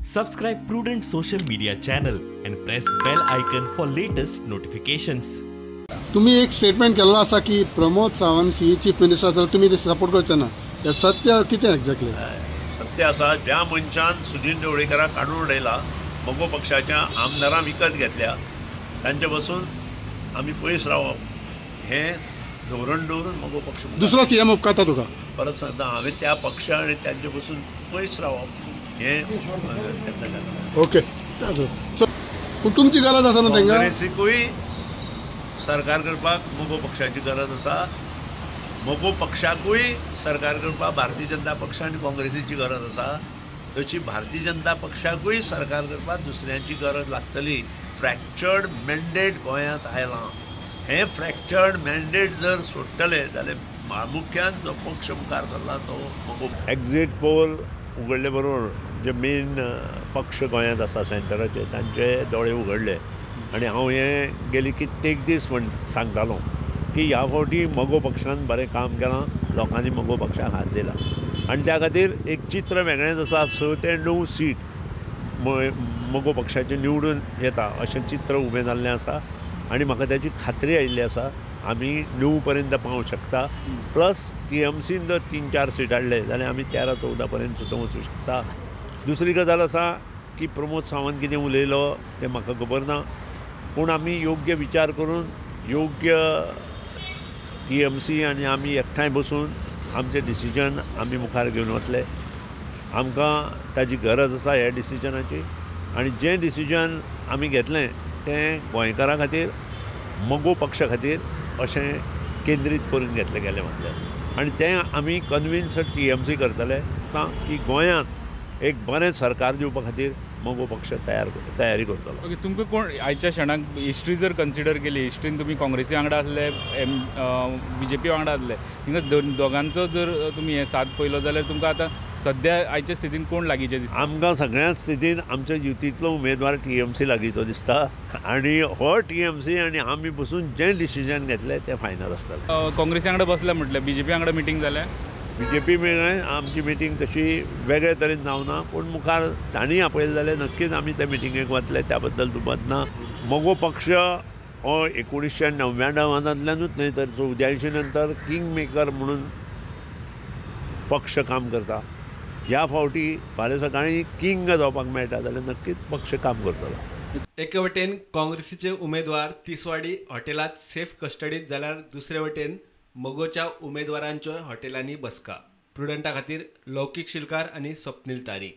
Subscribe Prudent social media channel and press bell icon for latest notifications. तुम्ही एक statement केल्लो आसा की Pramod Sawant C chief minister आसा, तुमी ते सपोर्ट करचे ना. हें सत्य कितें एक्झॅक्टली? सत्य आसा, ज्या मनशान सुदिन ढवळीकराक काडून उडयला, मगो पक्षाच्या आमदारां विकत घेतल्या, तांचे पसून आमी पयस रावप हें धोरण दवरून मगो पक्ष दुसरो सीएम उपकारता तुका. परत सांगता, हांवें त्या पक्ष आनी तांचे पसून पयस रावप हें. ओके, पूण तुमची गरज आसा ना तांकां? काँग्रेसीकूय सरकार करपाक मगो पक्षाची गरज आसा, मगो पक्षाकूय सरकार करपाक भारतीय जनता पक्ष आनी काँग्रेसीची गरज आसा. तशी भारतीय जनता पक्षाकूय सरकार करपाक दुसऱ्यांची गरज लागतली. फ्रॅक्चर्ड मॅन्डेट गोंयांत आयलां, हें फ्रॅक्चर्ड मॅन्डेट जर सोडटले जाल्यार मुख्यान जो पक्ष मुखार सरला तो मगो. एक्झीट पोल उगडले बरोबर जे मेन पक्ष गोंयांत आसा सेंटराचे, तांचे दोळे उगडले. आनी हांव हें गेली कित्येक दीस म्हण सांगतालो की ह्या फावटी मगो पक्षान बरें काम केलां, लोकांनी मगो पक्षाक हात दिला आनी त्या खातीर एक चित्र वेगळेंच आसा. 6 ते 9 सीट मगो पक्षाचें निवडून येता अशें चित्र उबें जाल्लें आसा आनी म्हाका ताची खात्री आयिल्ली आसा. आमी 9 पर्यंत पावूंक शकता. प्लस टीएमसीन जर 3-4 सीट हाडले जाल्यार आमी 13-14 पर्यंत सुद्दां वचूं शकता. दुसरी गजाल आसा की प्रमोद सावंत कितें उलयलो तें म्हाका खबर ना, पूण आमी योग्य विचार करून योग्य टीएमसी आनी आमी एकठांय बसून आमचें डिसिजन आमी मुखार घेवन वतले. आमकां ताजी गरज आसा ह्या डिसिजनाची आनी जें डिसिजन आमी घेतलें तें गोंयकारां खातीर, मगो पक्षा खातीर अशें केंद्रीत करून घेतलें गेलें म्हटलें. आनी तें आमी कन्विन्स टीएमसी करतले की गोंयांत एक बरें सरकार दिवपा खातीर मगो पक्ष तयारी करतलो. ओके, तुमकां कोण आयच्या क्षणाक हिस्ट्री जर कन्सिडर केली, हिस्ट्रीन तुमी काँग्रेसी वांगडा आसले, बीजेपी वांगडा आसले, हिंगा दोगांचो जर तुमी हे साथ पळयलो जाल्यार तुमकां आतां सद्या आयच्या स्थितीन कोण लागींचे दिसता? आमकां सगळ्याच स्थितीन आमच्या युतींतलो उमेदवार टीएमसी लागींचो दिसता आनी हो टीएमसी आनी आमी बसून जें डिसिजन घेतलें तें फायनल आसतलें. काँग्रेसी वांगडा बसल्या म्हटलें, बीजेपी वांगडा मिटींग जाल्या? बीजेपी मेळ्ळें आमची मिटींग तशी वेगळे तरेन जावना, पूण मुखार तांणी आपयलें जाल्यार नक्कीच आमी त्या मिटिंगेक वतले, त्या बद्दल दुबाव ना. मगो पक्ष हो 1999 न्हय तर 84 नंतर किंग मेकर म्हणून पक्ष काम करता. ह्या फावटी फाल्यां सकाळीं किंग जावपाक मेळटा जाल्यार नक्कीच पक्ष काम करतलो. एके वटेन काँग्रेसीचे उमेदवार तिसवाडी हॉटेलांत सेफ कस्टडीत जाल्यार दुसरे वटेन मगोच्या उमेदवारांच्यो हॉटेलांनी बसका. प्रुडंटा खातीर लौकीक शिलकार आनी स्वप्नील तारी.